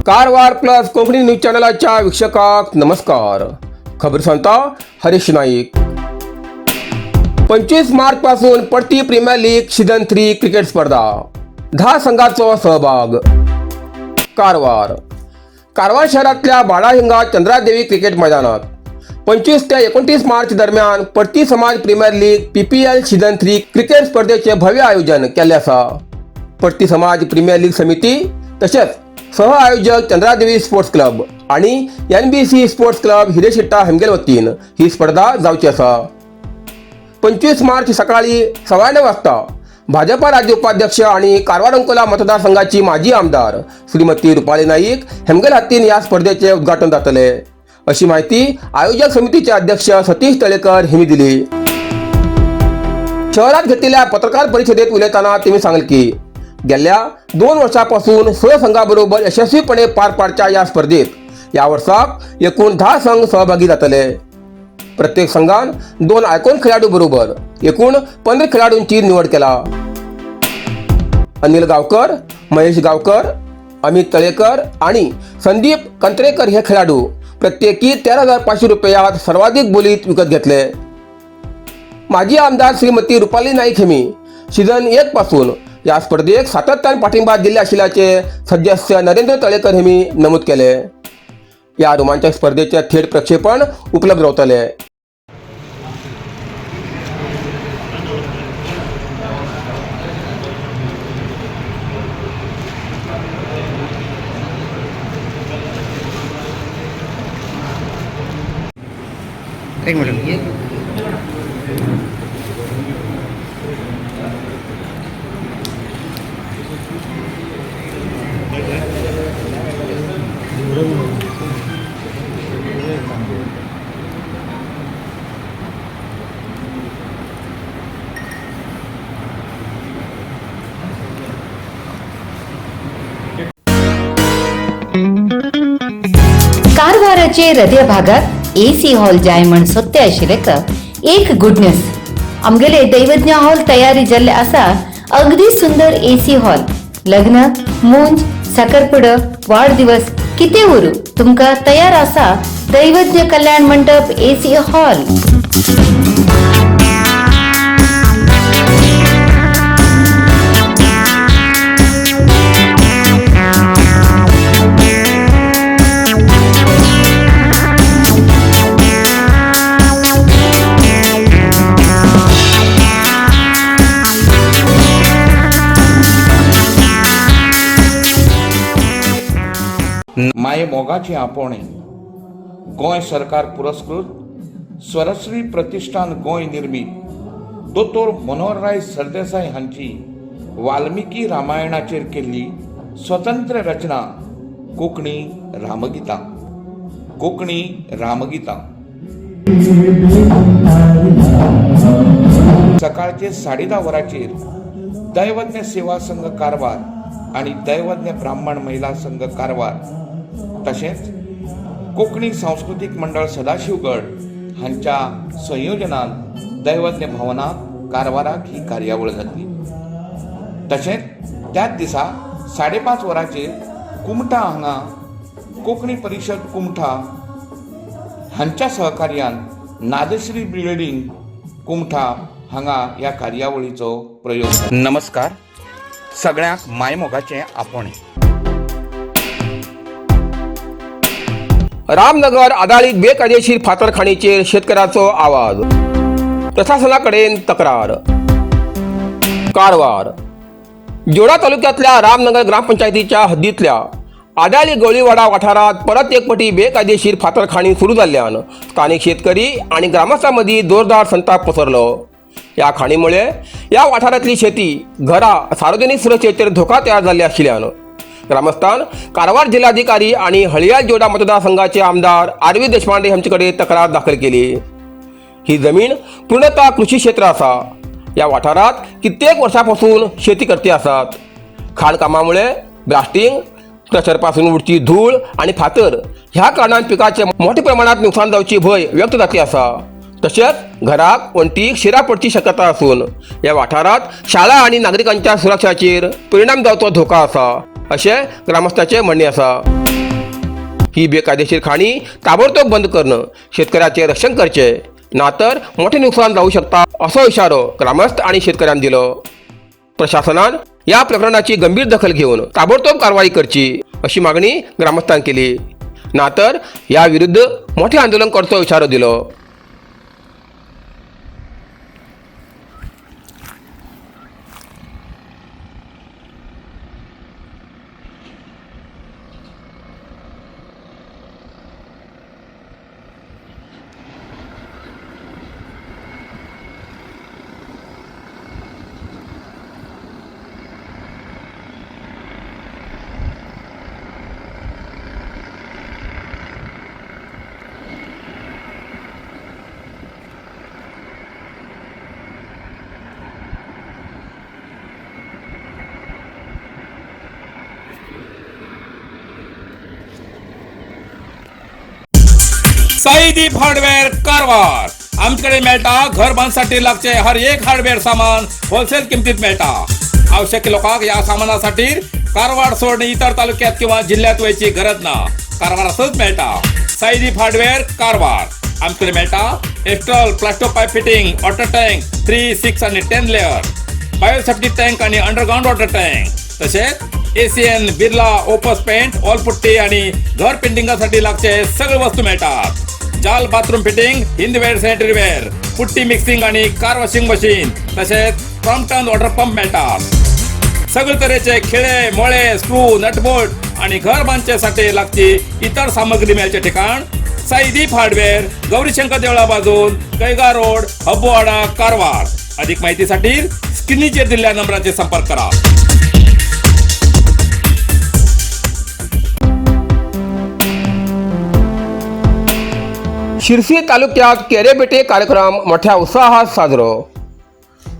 Karwar plus Konkani news चॅनलाच्या वीक्षकांक नमस्कार. खबर सांगता हरीश नाईक. 25 मार्च पासून पडती प्रीमियर लीग सीझन 3 क्रिकेट स्पर्धा, 10 संघाचो सहभाग. कारवार. कारवार शहरातल्या बाळाहिंगा चंद्रादेवी क्रिकेट मैदानात 25 ते 29 मार्च दरम्यान Padti Samaj premier league PPL season 3 cricket स्पर्धेचे भव्य आयोजन केल्ले आसा. पडती समाज प्रीमियर लीग समिती तसेच सहआयोजक चंद्रादेवी स्पोर्ट्स क्लब आणि एनबीसी स्पोर्ट्स क्लब हिरेशिट्टा हेमगेल वतीन ही स्पर्धा जावची आसा. 25 मार्च सकाळी 9:15 वाजता भाजपा राज्य उपाध्यक्ष आणि कारवार अंकोला मतदारसंघाची माजी आमदार श्रीमती रुपाली नाईक हेमगेल हातीन या स्पर्धेचे उद्घाटन जातले, अशी माहिती आयोजक समितीचे अध्यक्ष सतीश तळेकर यांनी दिली. शहरात घेतलेल्या पत्रकार परिषदेत उलयताना त्यांनी सांगले की गेल्या 2 वर्षापासून 16 संघाबरोबर यशस्वीपणे पार पाडच्या या स्पर्धेत या वर्षाक एकूण 10 संघ सहभागी जातले. प्रत्येक संघान 2 आयकॉन खेळाडू बरोबर एकूण 15 खेळाडूंची निवड केला. अनिल गावकर, महेश गावकर, अमित तळेकर आणि संदीप कंत्रेकर हे खेळाडू प्रत्येकी 13,500 रुपयात सर्वाधिक बोलीत विकत घेतले. माजी आमदार श्रीमती रुपाली नाईक हेमी सीझन 1 पासून या स्पर्धेक सातत्यान पाठिंबा दिले असल्याचे सदस्य नरेंद्र तळेकर हेमी नमूद केले. या रोमांचक स्पर्धेचे थेट प्रक्षेपण उपलब्ध रावतले. एक मिनिट. कारवाराचे हृदय भागात एसी हॉल जाय म्हण सोदते आशिल्ले का एक गुड न्यूज. आमगेले दैवज्ञ हॉल तयारी जाल्ले आसा. अगदी सुंदर एसी हॉल. लग्न, मुंज, साखरपुडो, वाढदिवस कितें उरू, तुमकां तयार आसा दैवज्ञ कल्याण मंडप एसी हॉल. माये मोगाचे आपोणे गोंय सरकार पुरस्कृत स्वरश्री प्रतिष्ठान गोंय निर्मीत दोतोर मनोहरराय सरदेसाय हांची वाल्मिकी रामायणाचेर केल्ली स्वतंत्र रचना कोंकणी रामगितां. कोंकणी रामगितां. सकाळचे 10:30 वरांचेर दैवज्ञ सेवा संघ कारवार आनी दैवज्ञ ब्राह्मण महिला संघ कारवार तशेंच कोंकणी सांस्कृतीक मंडळ सदाशिवगड हांच्या संयोजनान दैवज्ञ भवनात कारवाराक ही कार्यावळ जातली. तशेंच त्याच दिसा 5:30 वरांचेर कुमठा हांगा कोंकणी परिशद कुमठा हांच्या सहकार्यान नादश्री बिल्डींग कुमठा हांगा ह्या कार्यावळीचो प्रयोग. नमस्कार सगळ्यांक मायमोगाचें आपोणें. रामनगर आदाळीत बेकायदेशीर फातर खाणीचेर शेतकऱ्याचो आवाज, प्रशासनाकडेन तक्रार. कारवार. जोडा तालुक्यातल्या रामनगर ग्रामपंचायतीच्या हद्दीतल्या आदाळी गोळीवाडा वाठारात परत एक पटी बेकायदेशीर फातर खाणी सुरू जाल्ल्यान स्थानिक शेतकरी आणि ग्रामस्थांमदी जोरदार संताप पसरलो. या खाणीमुळे या वाठारातली शेती, घरा, सार्वजनिक सुरक्षेचेर धोका तयार जाल्ले आशिल्ल्यान ग्रामस्थान कारवार जिल्हाधिकारी आणि हळियाल जोडा मतदारसंघाचे आमदार आर व्ही देशपांडे यांचे कडेन तक्रार दाखल केली. ही जमीन पूर्णतः कृषी क्षेत्र आसा. या वाठारात कित्येक वर्सां शेती करती आसात. खाणकामामुळे ब्लास्टिंग, क्रशरपासून उडची धूळ आणि फातर ह्या कारणान पिकाचे मोठ्या प्रमाणात नुकसान जावची भंय व्यक्त जाती आसा. तशेंच घराक, वण्टीक शिरा पडची शक्यता आसून ह्या वाठारात शाळा आणि नागरिकांच्या सुरक्षाचेर परिणाम जावचो धोका आसा, अशें ग्रामस्थाचें म्हणणें आसा. ही बेकायदेशीर खाणी ताबडतोब बंद करणं शेतकऱ्याचे रक्षण करचे ना तर मोठे नुकसान जाऊ शकता असो इशारो ग्रामस्थ आणि शेतकऱ्यांनी दिलो. प्रशासनान या प्रकरणाची गंभीर दखल घेऊन ताबडतोब कारवाई करची अशी मागणी ग्रामस्थांनी केली. नातर या विरुद्ध मोठे आंदोलन करचो इशारो दिलो. साईदीप हार्डवेअर कारवार. आमच्याकडे मेळटा घर बांधसाठी लागचे हर एक हार्डवेअर सामान होलसेल किमतीत मेळटा. आवश्यक लोकांक या सामानासाठी कारवार सोडून इतर तालुक्यात किंवा जिल्ह्यात वयची गरज ना, कारवारातच मेळटा. साईदीप हार्डवेअर कारवार. आमच्याकडे मेळटा Astral plasto pipe fitting, water tank 3, 6 आणि 10 लेअर, बायोसेफ्टी टँक आणि अंडरग्राऊंड वॉटर टँक, तसेच ACN, Birla Opus paint, wall putty आणि घर पेंटिंगासाठी लागचे सगळे वस्तू मिळतात. जाल bathroom fitting, Hindware sanitary ware, putty mixing आणि कार वॉशिंग मशीन, तसेच क्रॉम्प्टन वॉटर पंप मिळतात. सगळे तऱ्हेचे खिळे मोळे, स्क्रू, नटबोल्ट आणि घर बांधण्यासाठी लागची इतर सामग्री मिळायचे ठिकाण साईदीप हार्डवेअर, गौरीशंकर देवळा बाजून, कैगा रोड, हब्बुवाडा, कारवार. अधिक माहितीसाठी स्क्रीनचे दिलेल्या नंबराचे संपर्क करा. शिरसी तालुक्यात केरेबेटे कार्यक्रम मोठ्या उत्साहात साजरो.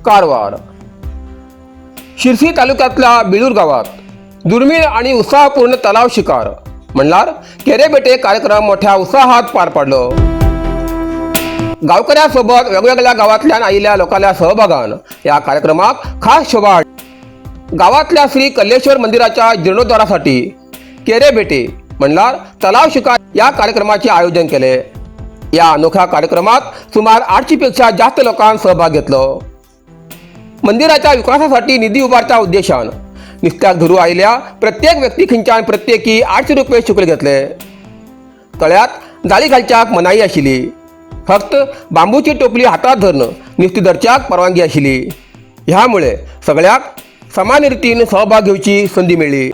कारवार. शिरसी तालुक्यातल्या बिळूर गावात दुर्मिळ आणि उत्साहपूर्ण तलाव शिकार म्हणणार केरेबेटे कार्यक्रम मोठ्या उत्साहात पार पाडलो. गावकऱ्यासोबत वेगवेगळ्या गावातल्यान आयिल्ल्या लोकांच्या सहभागान या कार्यक्रमाक खास शोभा हाडली. गावातल्या श्री कल्लेश्वर मंदिराच्या जीर्णोद्धारासाठी केरेबेटे म्हणणार तलाव शिकार या कार्यक्रमाचे आयोजन केले. या अनोख्या कार्यक्रमात सुमार 800 पेक्षा जास्त लोकांनी सहभाग घेतलो. मंदिराच्या विकासासाठी निधी उभारच्या उद्देशान नुस्त्याक धरू आयिल्ल्या प्रत्येक व्यक्ती खंयच्यान प्रत्येकी 800 रुपये शुल्क घेतले. तळ्यात जाळी घालच्याक मनाई आशिल्ली. फक्त बांबूची टोपली हातात धरून नुस्ती धरच्याक परवानगी आशिल्ली. ह्यामुळे सगळ्याक समान रितीन सहभाग घेवची संदी मेळ्ळी.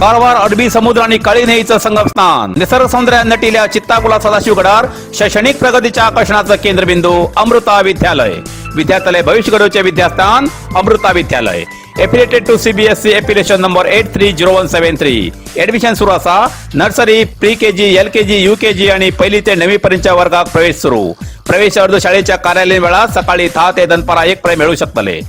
कारवार अरबी समुद्र आणि काळी न्हंयेचं संगमस्थान, निसर्ग सौंदर्यात नटिल्या चित्ताकुला सदाशिवगडार शैक्षणिक प्रगतीच्या आकर्षणाचं केंद्रबिंदू अमृता विद्यालय. विद्यार्थ्यालय भविष्य घडवचे विद्यास्थान Amrita Vidyalaya. Affiliated to CBSE, affiliation number 830173. Admission सुरू असा. Nursery, pre KG, L KG, U KG आणि पहिली ते नववी पर्यंतच्या वर्गात प्रवेश सुरू. प्रवेश अर्ज शाळेच्या कार्यालयीन वेळात सकाळी 10 ते दनपारा 1 पर्यंत मिळू शकतले.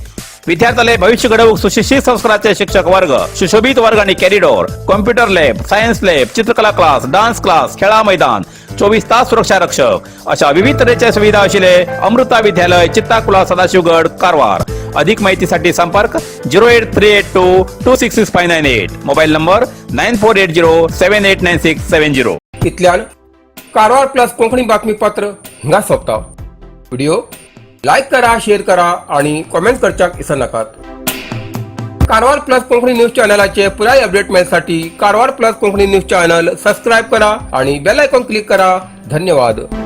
विद्यार्थ्याला भविष्य घडवूक सुशिक्षित संस्काराचे शिक्षक वर्ग, सुशोभित वर्ग आणि corridor, computer lab, science lab, चित्रकला क्लास, डान्स क्लास, खेळा मैदान, 24 तास सुरक्षा रक्षक अशा विविध तऱ्हेच्या सुविधा असलेले अमृता विद्यालय, चित्ताकुला, सदाशिवगड, कारवार. अधिक माहितीसाठी संपर्क 08382 266598, मोबाईल नंबर 9480789670. इतल्यान कारवार प्लस कोंकणी बातमीपत्र हिंगा सोंपता. व्हिडिओ लायक करा, शेअर करा आणि कॉमेंट करच्याक विसर नाकात. कारवार प्लस कोंकणी न्यूज चॅनलाचे पुराय update मेळसाठी Karwar plus Konkani news channel subscribe करा आणि बेल आयकॉन क्लिक करा. धन्यवाद.